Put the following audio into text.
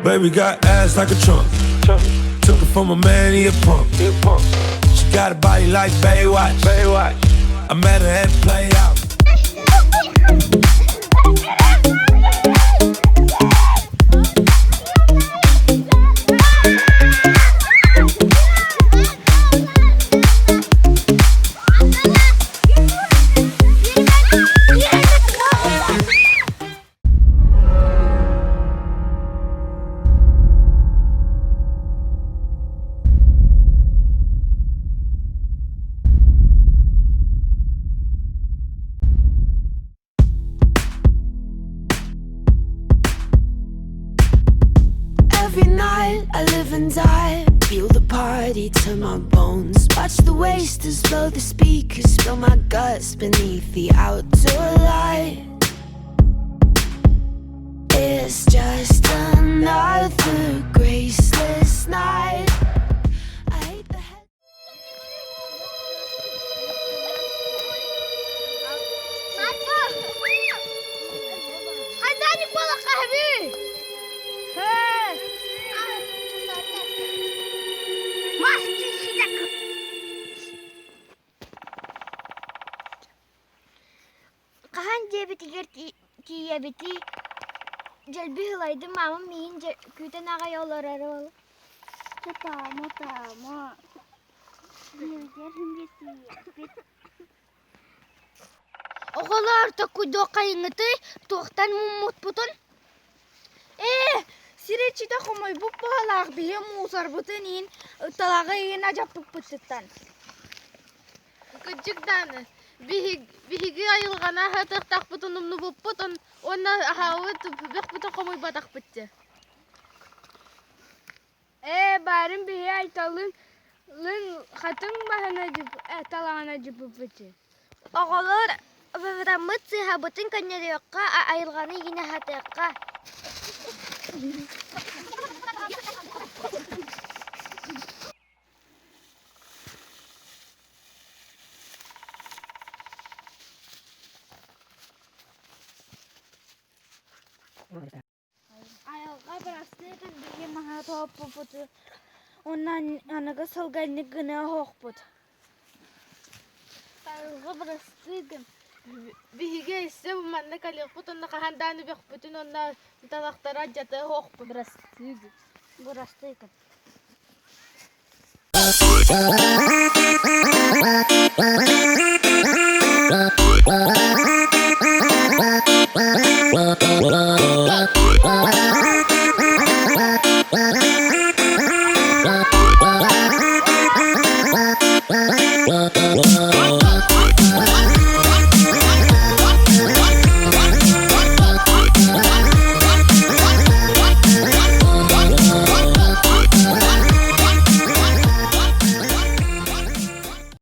Baby got ass like a trunk. Took it from a man, he a punk. She got a body like Baywatch. Baywatch. I met her at play out. Every night I live and die. Feel the party to my bones. Watch the wasters blow the speakers. Spill my guts beneath the outdoor light. It's just another graceless night. I hate the head. Хаһан диэбитигэр тиийэбитий, дьэлби ылайдым, маамам миигин күүтэн аҕай олорор ол. Таама, таама, диэбитигэр тиийэбит. Оҕолоор, токуйдуоххайыҥҥытый, туохтан муммутпутун? Ээ, сир иччитэ хомойбут баҕалаах биһи муусарбытын иһин талаҕы иһин адьаппыппытыттан. Кырдьык даҕаны, биһиги айылҕаны аһатыахтаахпытын умнубуппут уонна аһаабыт бөхпүтүн хомуйбатахпыт дии. Ээ, баарын биһи Айталын хатыҥ баһына талаҕына дьиппиппит дии. Оҕолор выбраммыт сыыһабытын көннөрүөххэ, айылҕаны иһин аһатыахха. Айылҕа бырастыытын биһи маһа тоһуппуппут уонна аныгы сылга инник гына оһохпут. Айылҕа бырастыытын биһиги өссө манна кэлиэхпит уонна хаһан даҕаны бөхпүтүн уонна талахтара алдьата оһохпут. Бырастыыгын. Бырастыыгын.